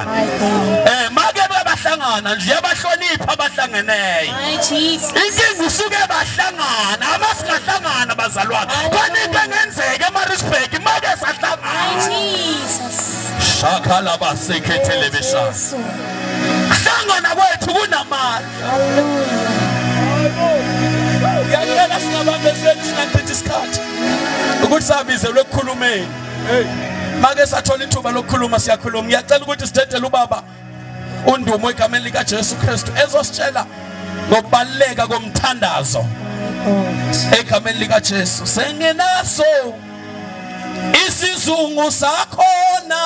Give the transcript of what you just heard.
bazalwane. Eh make bahlangana nje abahlonipha abahlangeneyo. Inkinga usuke bahlangana ama singahlangana bazalwane. Khona into engenzeka eMaritzburg make sahlangana. Shaka laba sekhethelebisha. Hlangana kwethu kunamandla. Ngiyacela singabambezeli singachithi isikhathi ukuthi sabizelwe ekukhulumeni. Hey, make sathola ithuba lokukhuluma siyakhuluma. Ngiyacela ukuthi sidedele ubaba uNdumo egameni lika Jesu Kristu ezositshela ngokubaluleka komthandazo egameni lika Jesu. Sengenaso isizungu sakhona.